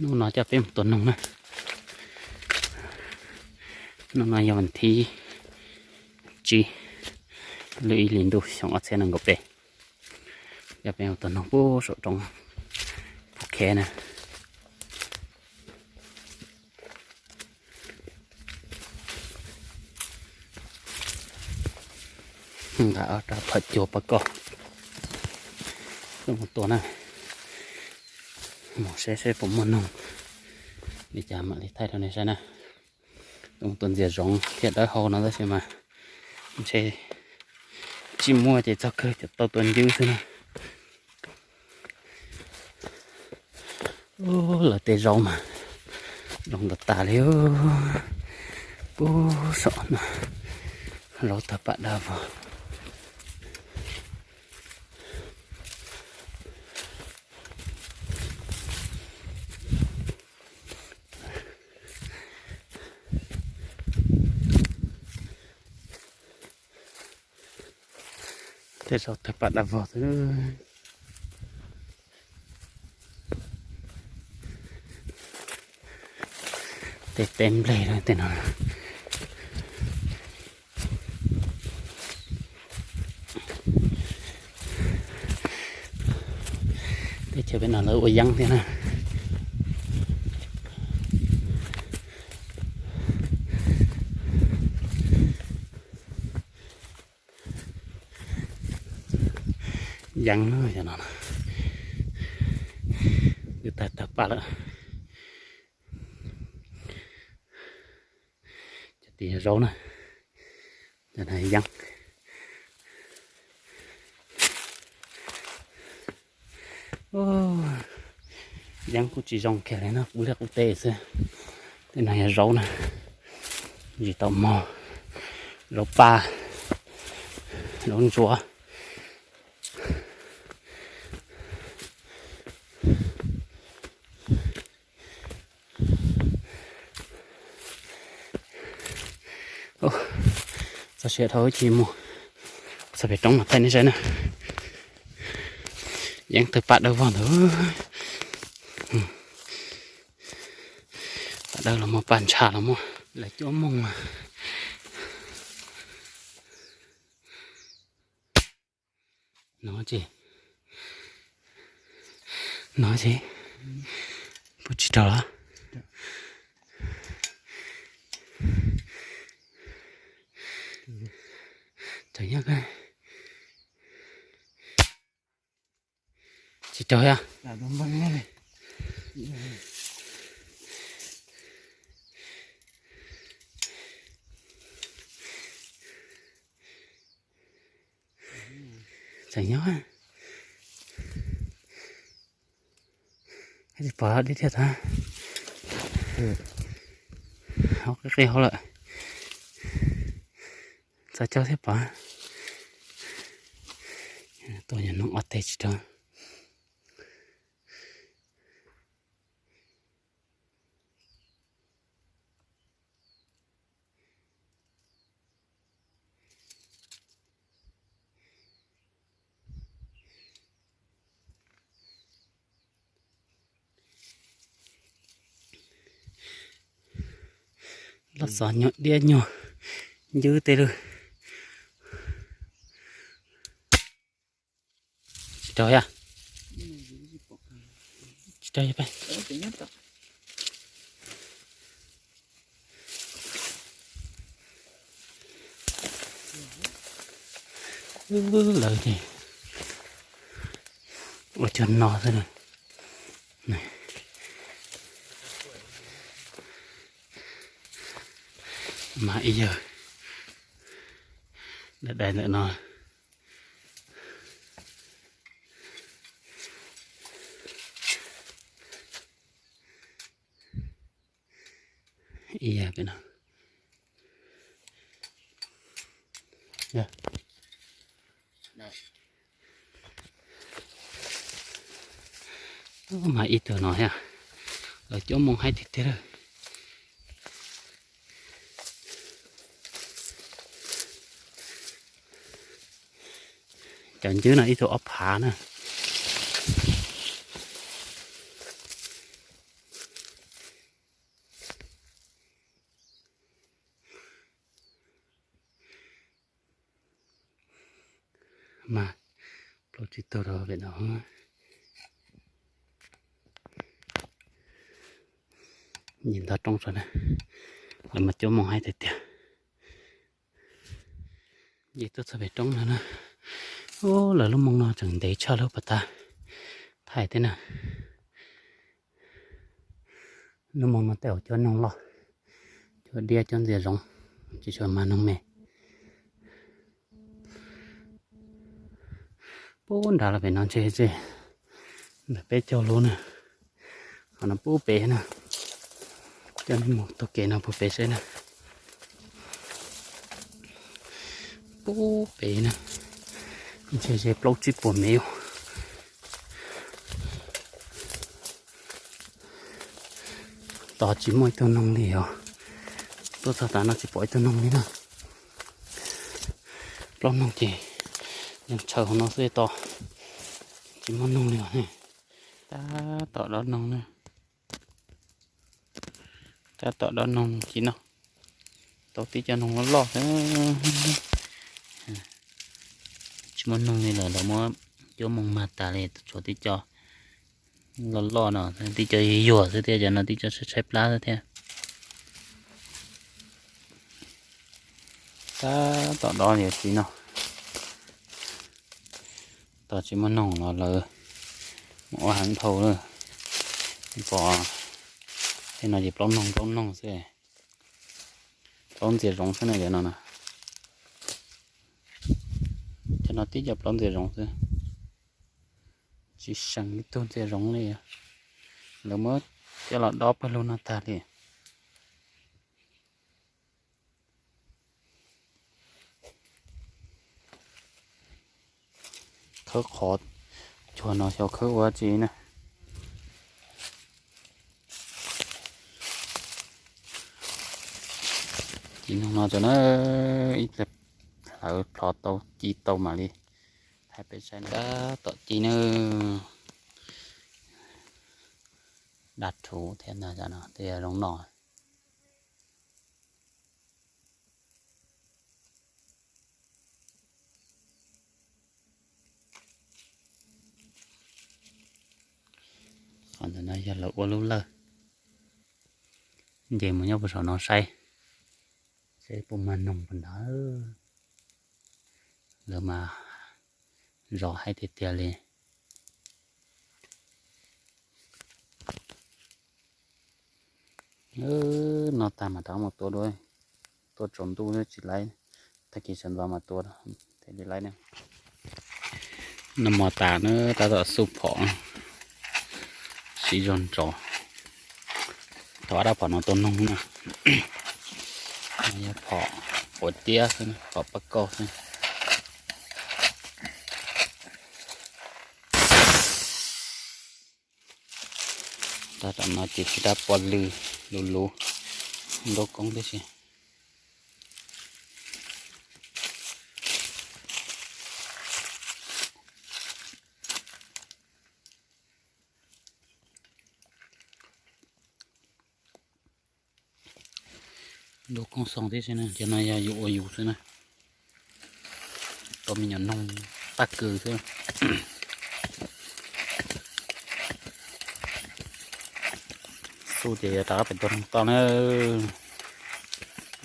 Hnub no coj peb mus tua noog na. Hnub no yog vas thib tsib, lub ib hlis ntuj xyoo ob txhiab nees nkaum peb. Coj peb mus tua noog puag saum roob Phuj Khev na. Nqa ob rab phom cua pab koj tuaj mus tua na. Mus saib seb puas muaj noog li cas mam li thaij rau nej saib na. Tuaj mus tua ntxias zoov thiaj dawb hau no tab sis mas ntshe tsis muaj ces txog kawg cov tau tua ncwb xwb na. Ub, lawv tej zaub mas zoo tas tas li. Puag saum no, zaub tawg pam dab vog. Tej zaub tawg pam dab vog xwb. Tej teb nplej tej no. Teb chaws peb no lawv ua yeeb thiab na. Yeeb no, ub, tawg tawg pam lawm. Cov tim yog zaub na, cov no yeeb. Yeeb kuj tsis zoo kiag li no, qub liaj qub teb xwb. Tej no yog zaub na, tsis tau mog, zaub paj, zaub ntsuab. Txog siav dhau ib chim mus txog pem roob mas thaij nej saib na. Yeeb tawg pam dawb vog ntawd. Pam dawb los muaj, paj ntsha los muaj. Lawv cuab mooj mas. No tsis, no tsis, puas tsis raug los? Tsis raug thiab. Tseem nyob. Tsis pom dib thiab tag. Hauv qib qib hauv lawm. Txav cog thiab pom. Tuaj nyuam noog ob teg tsis raug. Los xov nyuag diab nyuag ncwb tej lawm. Tsis raug yog? Tsis raug yog peb. Lawv ces ua cuag no xwb. Mas ib yawg dai dai ntawm no. Ib yam pem no. Mas ib tug no thiab, lawv cuab mooj haib tiag tiag lawm. Cov ncwb no ib tug ob phav na. Mas plaub tsib tug rau pem no. Nim ntog roob saum na, lawv mas cuab moo haib tiag tiag. Ces tuaj txog pem roob no na, ub, lawv lub moo no tseem ntev tshaj lub pas tas thaij thiab na. Lub moo no tej zaum cuab noog loj, cuab diab cuab ntxias zoov, tsis tshua mag noog me. Pub nrad los pem no ntshe ntshe ntawm peb caug lub na. Qhov no pub pem na, coj nej mus taug kev no puag pem saib na. Pub pem na, ntshe ze plaub tsib puas mev. Tos tsis muaj ib tug noog li os. Tuaj txog tas no tsis pom ib tug noog li na. Plaub noog ces yeej tshaw hauv no xwb tos, tsis muaj noog li os ne. Tab tom dob noog na. Tab tom dob noog ci no. Tau tib co noog loj loj xwb. Tsis muaj noog li lawm, lawv muab cuab moo mag tas li, tshuav tib co loj loj no, tib co yuag xwb thiab, cov no tib co tshaib tshaib plab xwb thiab. Tab tom dob li ci no. Tos tsis muaj noog los lawv mus ua heev dhau lawm. Pom tej no ces plaub noog plaub noog xwb. Plaub ntxias zoov xwb na cov no na. Cov no tib co plaub ntxias zoov xwb. Tsis seem ib tug ntxias zoov li. Lawv muab coj los dob pawg lug no tag li. Khawb qhov, cuag no xyov khawb ua tsi na. Ci noog no tso na, ib pliag hlawv plhov tau ci tau mam li thaij peb saib. Tab tom ci na, dab rhuv thiab ntag no, tej yog zoo noj. Qhov ntawm no yog lawv ua lub lawj, nce mus nyob puag saum no saib, saib puas mag noog puas nrad. Lawv mas zov haib tiag tiag li. No tag mas rov mus tua dua, tua tsaus ntuj tsis laib, tag kis sawv ntxov mas tua thiaj li laib ne. Noj mov tas na, tab tom xub phom, siv zog ntsos. Thov dab phom no tua noog na. Yog phom quav tiab xwb, phom pab kauj xwb. Tab tom no ces tsis dab pov lw, luv luv, ntau koob tib si. Ntau koob xoo tib si na, cov no yog yus ua yus xwb na. Tau me nyuam noog tag kws xwb. Xub ces yuav rov qab pem tua noog toj na.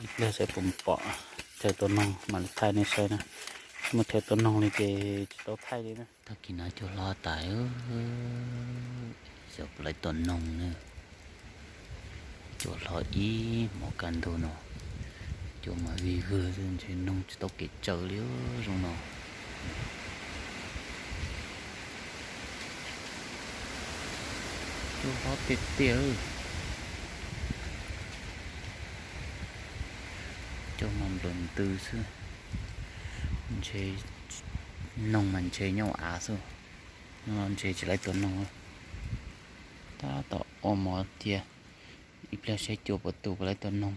Ib pliag saib puas pom chaw tua noog mam li thaij nej saib na. Muaj chaw tua noog li ces tsis tau thaij li na. Tag kis no cua hlob tas, xyov puas laib tua noog na. Cua hlob ib hmos kaj ntug no, cua mas vig vwg xwb ntshe noog tsis tau kev tsaws li zoo no. Cua hlob tiag tiag. Cua mas nplawm ntws xwb. Ntshe noog mas ntshe nyob hauv av xwb. Ntshe tsis laib tua noog. Tab tom ua mov cia, ib pliag saib cua puas tu puas laib tua noog.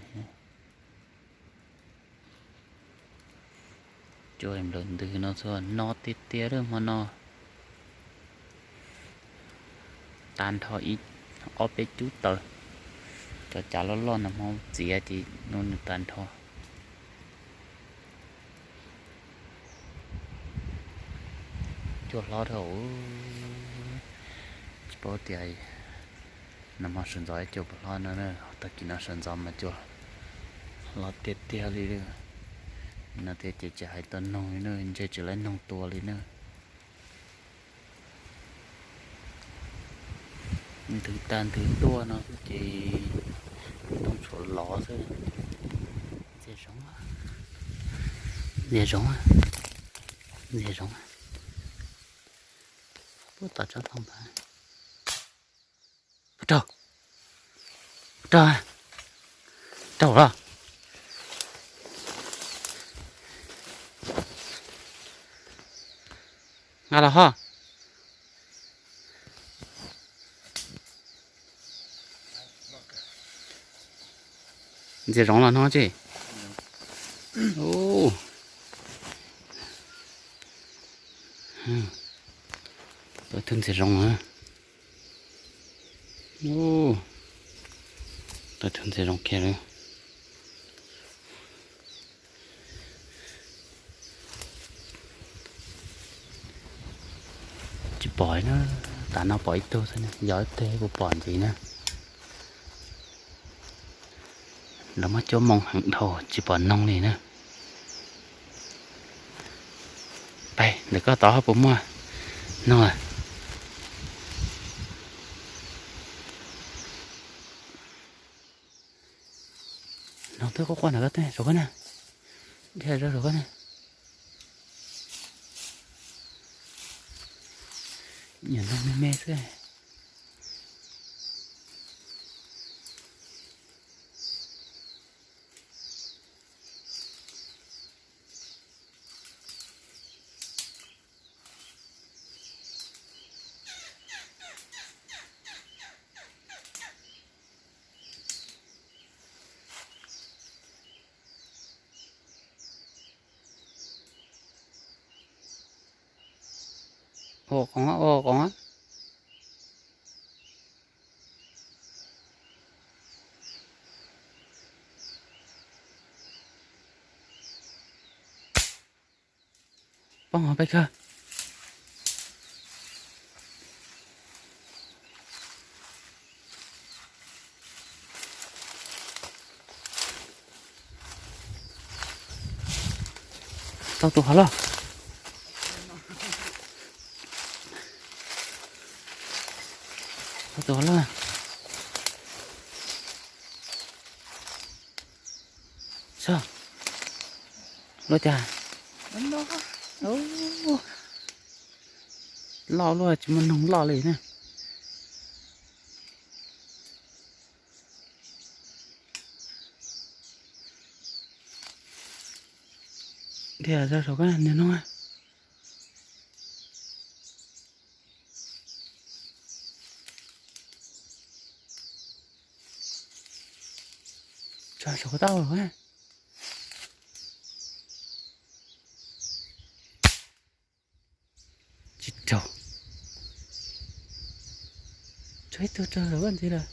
Cua nplawm ntws no txhua no tiag tiag lawm hmo no. Tag nrho ib ob peb cub taws, cov cav loj loj no hmo txiav ces no nws tag nrho. cua hlob dhau. Tsis paub tias nag hmo sawv ntxov ib cua puas hlob no na, tag kis no sawv ntxov mas cua hlob tiag tiag li. No thiab ces tsis hais tau noog li na, ntshe tsis laib noog tua li na. Ntws tag ntws tuaj no ces ntoo tshuav lov xwb. Ntxias zoov, ntxias zoov, ntxias zoov. Puag tom tsob ntoo ntawd. Raug, raug, raug los. Nqa los ho. Ntxias zoov los no tsis. Tau ib tug ntxias zoov. Tau ib tug ntxias zoov kiag li. Tsis pom na, tav no pom ib tug xwb, yog ib teg puas pom ntxiv na. Lawv muab cuab moo heev dhau tsis pom noog li na. Pais ntawm koj tod ho puas muaj noog. Noog twb quaj quaj ntawm koj tej saum koj na. Dhia zog saum koj na. Nyiam noog me me xwb. Ua qoos, ua qoos. Poob hauv peb kawg. Tau tus hov loj. Tau tus hov loj. Sav, loj cas? Loj luaj tsis muaj noog loj li na. Dhia zog saum koj niag noog. Tso saum koj tau. Tsis raug. Tso ib tug raug saum koj ntxiv lawm.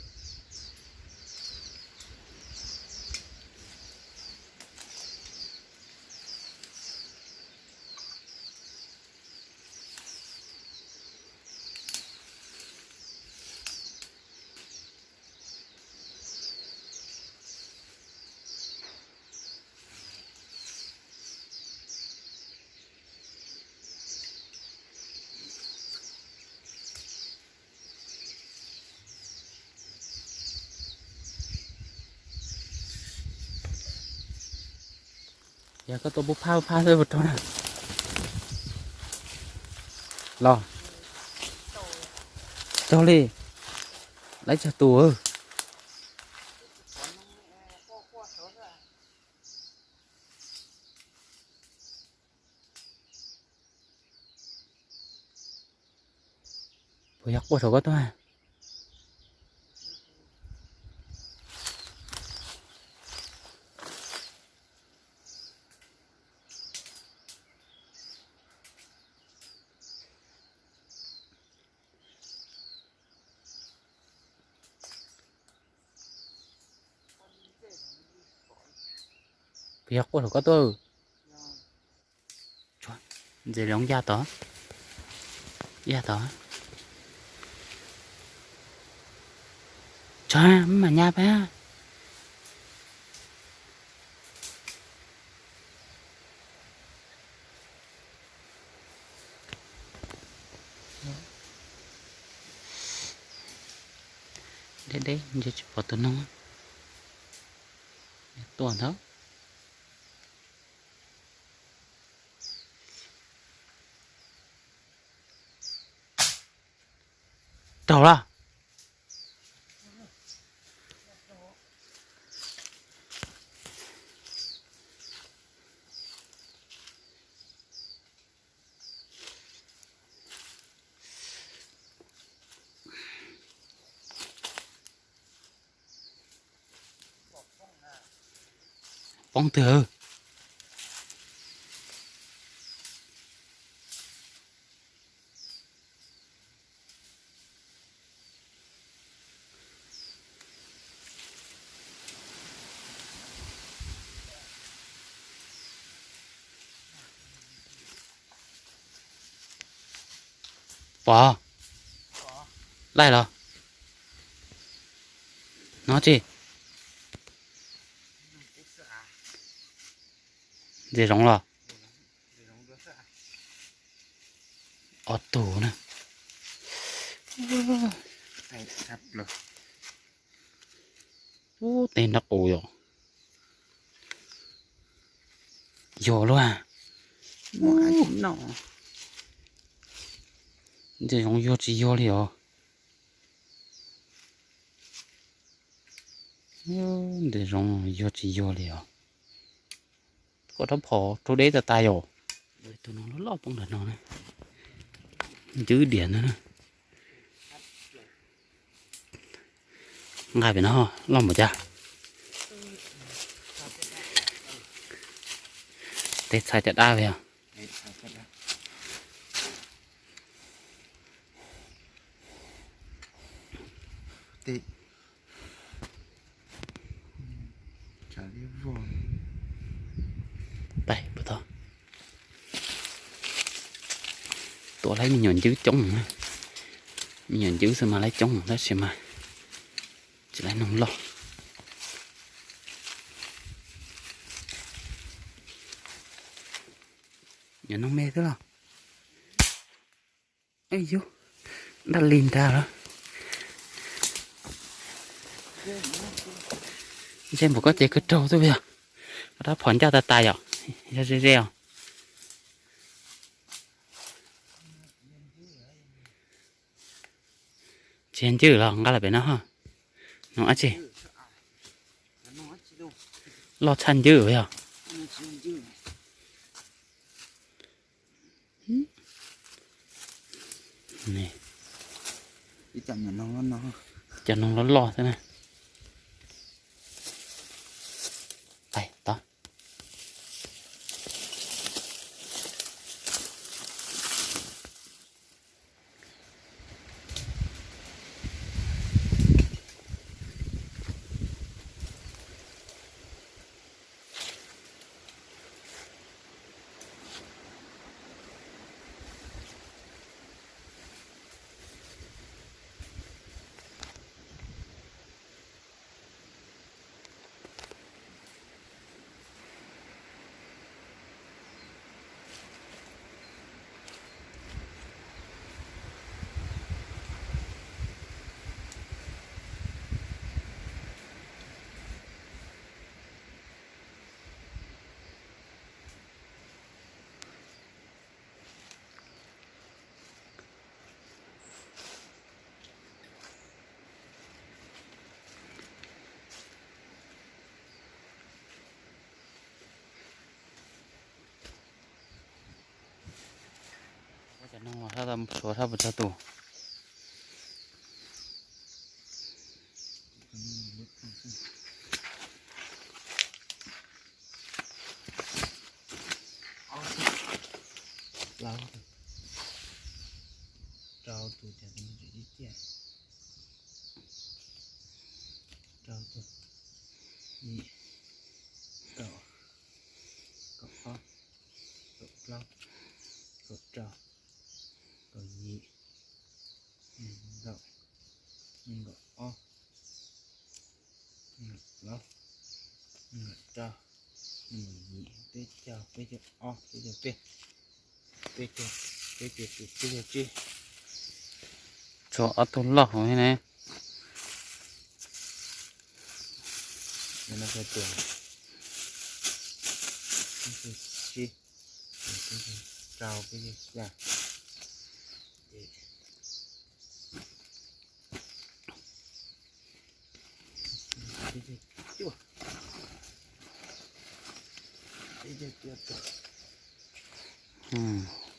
Yog koj tua pub phab pub phab xwb puas raug na? Los, raug li, laib tsawg tus. Puas yog quaj saum koj tuaj? Puas yog quaj saum koj tuaj? Ntxim li ya tod. Yog tod, tso, maj mam nyab pab. Deb deb ntshe tsis pom tus noog tuaj ntag. Raug lawm. Poob twg? Pom laij los? No tsis ntses zoov los? Ob tug na. Ub, tej nrab qus yom. Yog luaj. Ntses zoov yog tsis yog li os. Ntses zoov yog tsis yog li os. Koj rab phom rau deb tas tas yom. Tus no loj loj poob ntawm no na. Ncwb diam ntag na. Nqa pem no loj npaum cas. Tej txhais caj dab yog. Tais, tua laib me nyuam ncwb coob, me nyuam ncwb xwb mas laib coob tab sis mas tsis laib noog loj. Nyuam noog me xwb los. Yus, daj li ntag lawm. Ntsej muag koj ces kawg raug xwb yog. Koj rab phom ncaj tas tas yom, yog ze ze os. Tsis yog ncwb los nqa los pem no. No dab tsi? Loj tshaj ncwb yog. Cov noog loj loj xwb na. Tais tod. Cov noog suav sab puas tsawg tus? Plaub tug, rau tus, cov tus no tseem ciaj ciaj. Rau tus, yim, kaum, kaum ob, kaum plaub, kaum rau, kaum yim, peb caug ob, peb caug peb, peb caug, peb caug, peb caug tsib. Tshuav ob tug loj hauv ne. Peb caug tsib, peb caug rau, peb caug xya.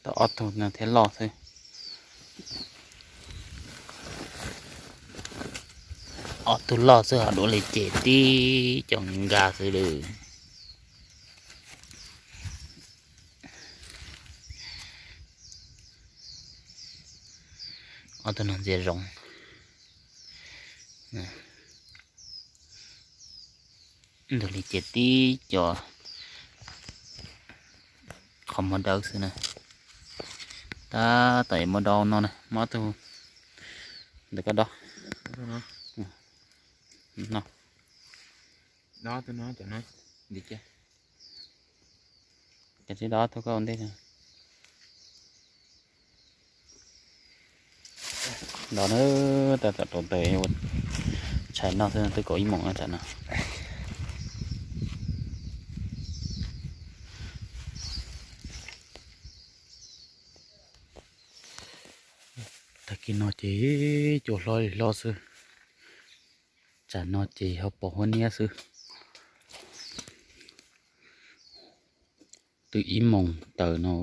Tau ob tug no thiab loj xwb. Ob tug loj xwb ho duav li ces tib co nkag xwb lawm. Ob tug no ntxias zoov. Ntug li ces tib co qhov muag dawb xwb na. Tab tom yuav muab dob no na, muab tug ntawm koj dob no. Dob tug no, cov no, cov tsis dob tug koj ua ntej. Dob na, tab tom rau taws ua tshais noj xwb, twb kaum ib moos no tsam no. Tag kis no ces cua hlob li hlob xwb. Tsam no ces ho pom huab niab xwb. Twb ib moos tawm no,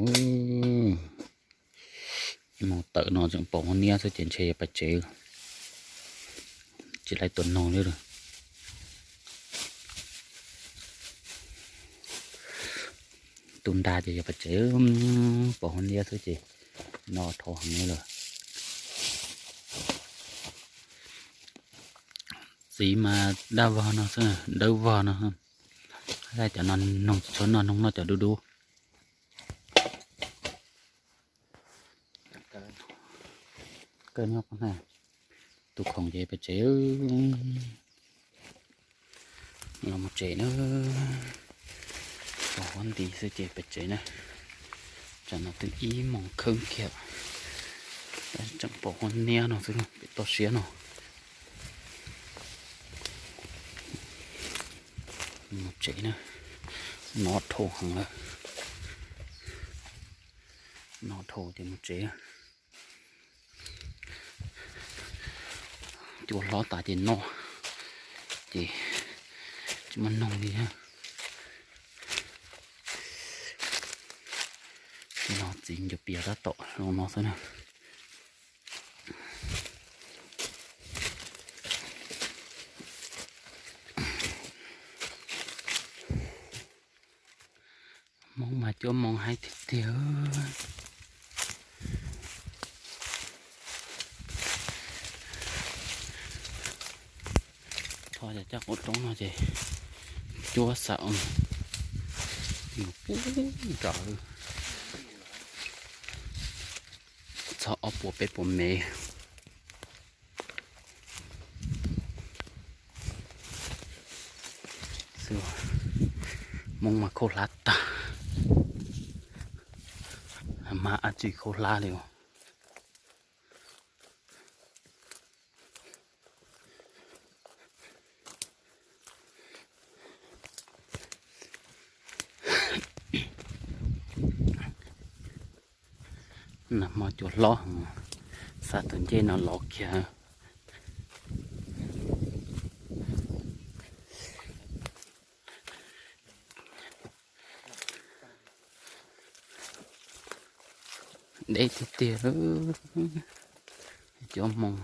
ib moos tawm no tseem pom huab niab xwb ces ntshe yuav pais tsev, tsis laib tua noog li lawm. Tu nra ces yuav pais tsev, pom huab niab xwb ces no dhau heev li lawm. Txiv mas daj vog no xwb, dawb vog no. Cov no noog tsis tshua noj, noog noj cov dub dub. Kawg nyob qhov na, tus khoom ces pem tsev, los mus tsev na. Pom huab nti xwb ces pem tsev na. Tsam no twb ib moos kheeb kiag, tseem pom huab niab no xwb pem toj siab no. Mus tsev na, no dhau heev lawm. No dhau ces mus tsev. Cua hlob tas ces no ces tsis muaj noog li. No txiv ncuav pias tab tom zoo no xwb na. Hmoob mas cuab moos haib tiag tiag. Tho cov caj qaum roob no ces cuab xam mus pub nrad, txog ob puas peb puas mev. Hmoob mas khaub hlab tag, mas dab tsi khaub hlab li os. Nag hmo cua hlob, xa tus ncej no los kiag. Deb tiag tiag, cuab moos.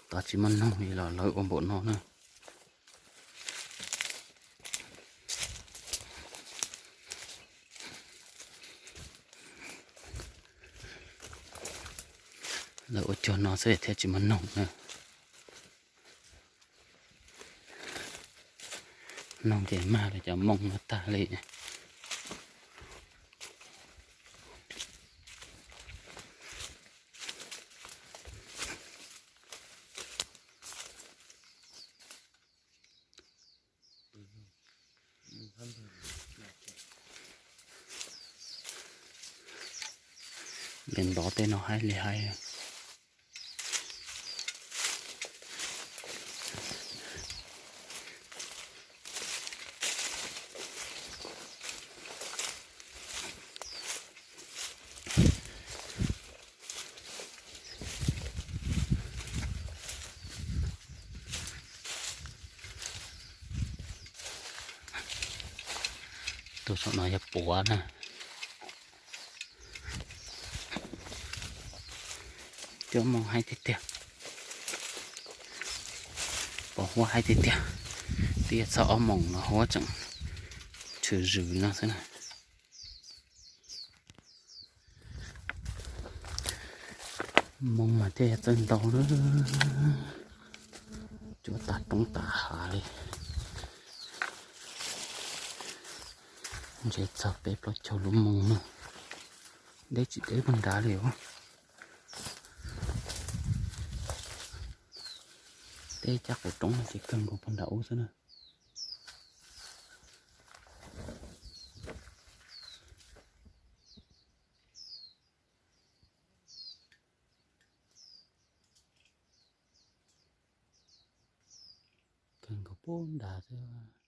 Tod tsis muaj noog li los lawv ua npaum no na. Lawv ua cuag no xwb thiaj tsis muaj noog na. Noog ces mag rau cov moos no tag li. Ces ntov tej no haib li haib. Tus saum no yog puav na. Cov moos haib tiag tiag. Pos huab haib tiag tiag. Twb yog txog ob moos no huab tseem tshwm zws no xwb na. Moos mas thiaj yog txawj ntau na. Cuab tag roob tag hav li. Ntshe txog peb plaub caug lub moos na. Deb tsis deb puag nrad li os. Teb caj qaum roob no ces kawg nkaus puag nrad ub xwb na. Kawg nkaus puag nrad xwb.